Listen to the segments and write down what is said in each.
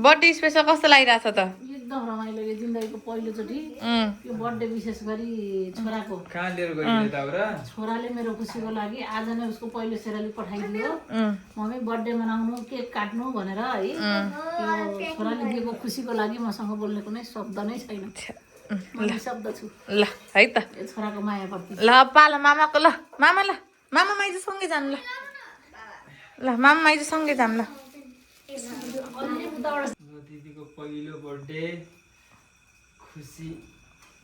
birthday special कस्तो लागिरहेछ त एकदम रमाइलो यो जिन्दगीको पहिलोचोटि यो बर्थडे विशेष गरी छोराको कहाँ लिएर गइले त र छोराले मेरो खुसीको लागि आज नै उसको पहिलो सेराली पठाइदियो मम्मी बर्थडे मनाउनु केक काट्नु भनेर है यो छोराले दिएको खुसीको लागि मसँग बोल्ने कुनै शब्द नै छैन म शब्द छु ल है त यो छोराको मायाप्रति ल पाल मामाको ल मामा माइजू सँगै जानु ल मामा माइजू सँगै जानु ल दिदीको पहिलो बर्थडे खुसी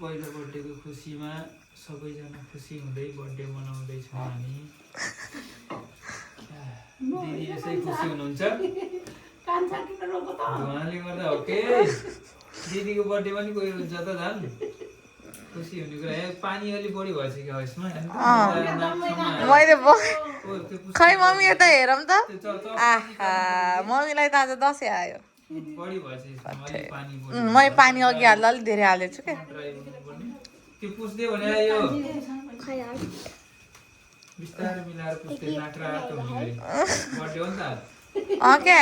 पहिलो बर्थडेको खुसीमा सबैजना खुसी हुँदै बर्थडे मनाउँदैछौँ हामी दिदी यसै खुसी हुनुहुन्छ उहाँले गर्दा हो के दिदीको बर्थडे पनि कोही हुन्छ त झन् खुसी हुने कुरा पानी अलिक बढी भएछ क्या यसमा मैले खै मम्मी यता हेरौँ त आहा मम्मीलाई त आज दसैँ आयो बढी भएछ यसमा अलिक पानी मैले पानी अघि हाल्दा अलिक धेरै हालेको छु क्या त्यो पुस्दै भने यो बिस्तारै मिलाएर पुस्दै नाक्रा रातो हुने गरी बर्थडे हो नि त क्या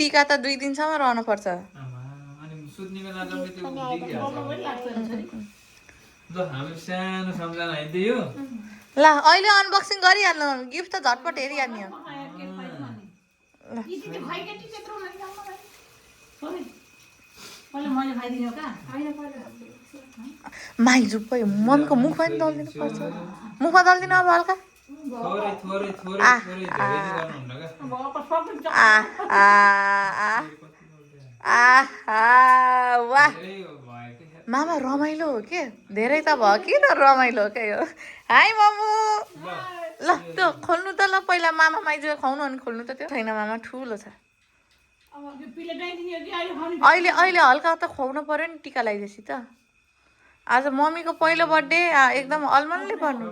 टिका त 2 दिनसम्म रहनुपर्छ अनि सुत्नेको नजरले त्यो बिग्रिहाल्छ ल हाम्रो सानो सम्झना होइन त यो ल अहिले अनबक्सिङ गरिहाल्नु गिफ्ट त झटपट हेरिहाल्ने हो माइजु पो मम्मीको मुखमा पनि दल्दिनु पर्छ मुखमा दल्दिनु अब हल्का थोरै थोरै थोरै थोरै धेरै गर्नुहुन्न वाह मामा रमाइलो हो के धेरै त भयो कि त रमाइलो हो क्या यो हाई मामु ल त्यो खोल्नु त ल पहिला मामा माइजू खुवाउनु अनि खोल्नु त त्यो छैन मामा ठुलो छ अहिले अहिले हल्का त खुवाउनु पर्यो नि टिका लगाइदिएपछि त आज मम्मीको पहिलो बर्थडे एकदम अलमलले पर्नु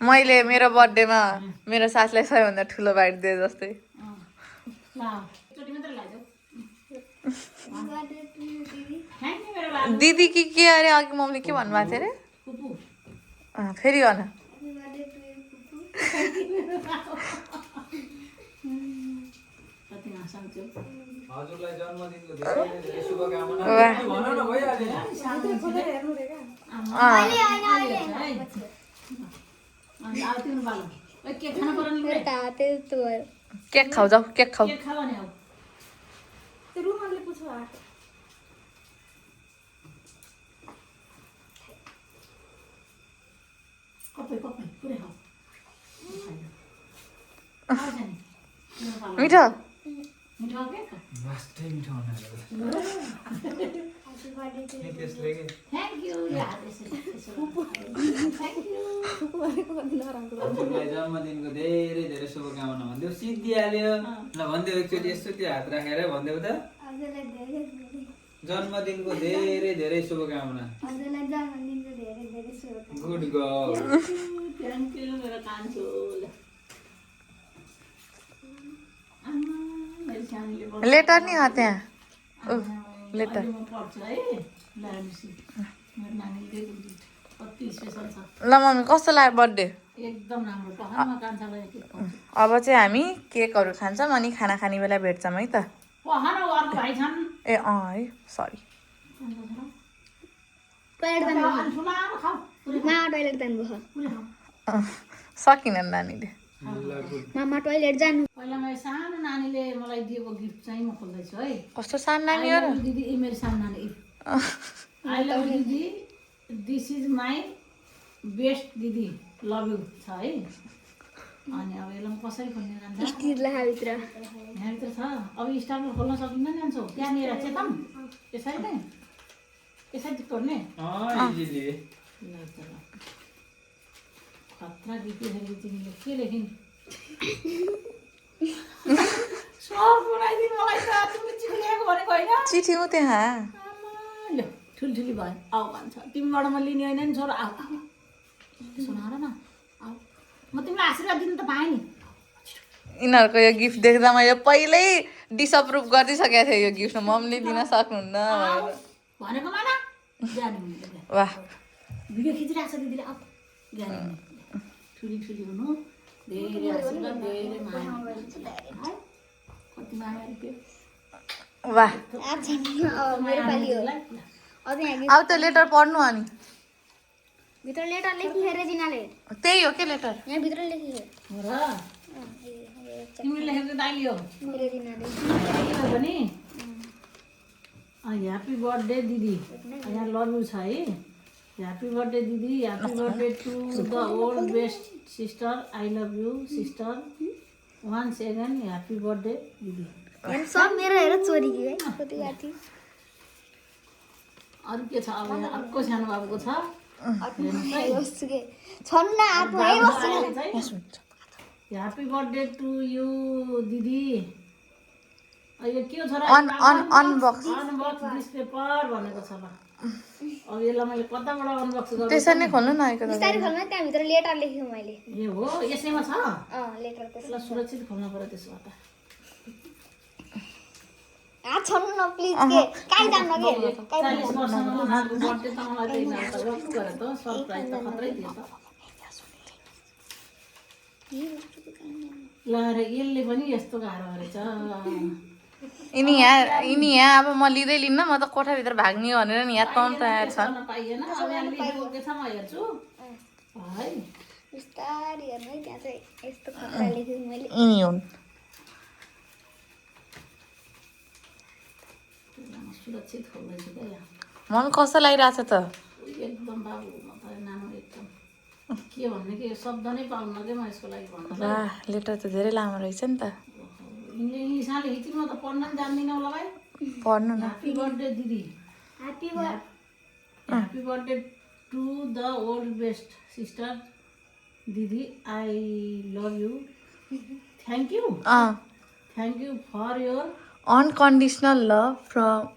मैले मेरो बर्थडेमा मेरो सासलाई सबैभन्दा ठुलो बाइट दिए जस्तै दिदी के अरे अघि मम्मीले के भन्नुभएको थियो अरे फेरि भन हजुरलाई जन्मदिनको धेरै धेरै शुभकामना भन न भइहाल्यो केक खाऊ जाऊ केक खाऊ मिठो लास्टै मिठो जन्मदिनको धेरै धेरै शुभकामना भनिदेऊ सिद्धिहाल्यो ल भनिदेऊ एकचोटि यस्तो त्यो हात राखेर भनिदेऊ त जन्मदिनको धेरै धेरै शुभकामना गुड गर्ल लेटर नहीं आते हैं लेटर ल मम्मी कस्तो लाग्यो बर्थडे अब चाहिँ हामी केकहरू खान्छौँ अनि खाना खाने बेला भेट्छौँ है त ए है सरी सकिन नानीले मामा टोइलेट जानु पहिला मैले सानो नानीले मलाई दिएको गिफ्ट चाहिँ म खोल्दैछु है कस्तो सानो नानी हो र दिदी ए मेरो सानो नानी आई लभ यु दिदी दिस इज माई बेस्ट दिदी लभ यु छ है अनि अब यसलाई कसरी खोल्ने जान्छ भित्र यहाँभित्र छ अब स्टारमा खोल्न सकिन्न नि जान्छौ त्यहाँनिर चेतन यसरी नै यसरी तोड्ने खतरा गीतहरू तिमीले के लेखिन् चिठी हो त्यहाँ ठुल्ठुली भयो आऊ भन्छ तिमीबाट म लिने होइन नि छोरा आऊ सुनाएर न आऊ म तिमीलाई आशीर्वाद दिनु त पाएँ नि यिनीहरूको यो गिफ्ट देख्दा मैले पहिल्यै डिसअप्रुभ गरिदिइसकेको थिएँ यो गिफ्ट मम्मीले दिन सक्नुहुन्न भनेको माना वाह भिडियो खिचिरहेको छ दिदीले अब ज्ञानी ठुली ठुली हुनु धेरै आशीर्वाद धेरै माया है कति माया रुपियो वाह मेरो पालि हो अझै यहाँ अब त लेटर पढ्नु अनि भित्र लेटर लेखियो रेजिनाले त्यही हो के लेटर यहाँ भित्र लेखियो हो र तिमीले लेखेको दाइले हो रेजिनाले भने ह्याप्पी बर्थडे दिदी यहाँ लभ यु छ है ह्याप्पी बर्थडे दिदी happy birthday to the old best sister I love you sister once again happy birthday दिदी सब मेरो हेर चोरी कि है कति गाठी अरू के छ अब यहाँ अर्को सानो बाबुको छ बस्छु के छन् न आफू है बस्छु ह्याप्पी बर्थडे टु यु दिदी यो के हो छोरा अनबक्स अनबक्स दिस पेपर भनेको छ ल अब यसलाई मैले कताबाट अनबक्स गर्छु त्यसरी नै खोल्नु न आएको बिस्तारै खोल्न त्यहाँभित्र लेटर लेख्यो मैले ए हो यसैमा छ लेटर त्यसमा यसलाई सुरक्षित खोल्नु पर्यो त्यसो भए त छन् न प्लिज के काहीँ जान्न के 40 वर्षमा उहाँको बर्थडे त मलाई त्यही जान्छ रक्स गरे त सरप्राइज त खत्रै दियो त ल र यसले पनि यस्तो गाह्रो गरेछ यिनी यहाँ अब म लिँदै लिन्न म त कोठाभित्र भाग्ने हो भनेर नि यहाँ पाउनु तयार छन् पाइएन अब यहाँ लेखेको के छ म हेर्छु है बिस्तारै हेर्नु है त्यहाँ चाहिँ यस्तो खतरा लेखेको मैले यिनी हुन् सुरक्षित खोल्दैछु क्या यहाँ मन कस्तो लागिरहेछ त एकदम बाबु म त नानो एकदम के भन्ने के शब्द नै पाउन क्या म यसको लागि भन्नु वाह लेटर त धेरै लामो रहेछ नि त यिनले साले हिची म त पढ्न पनि जान्दिनँ होला भाइ पढ्नु न ह्याप्पी बर्थडे दिदी happy birthday to the old best sister दिदी I love you thank you for your unconditional love from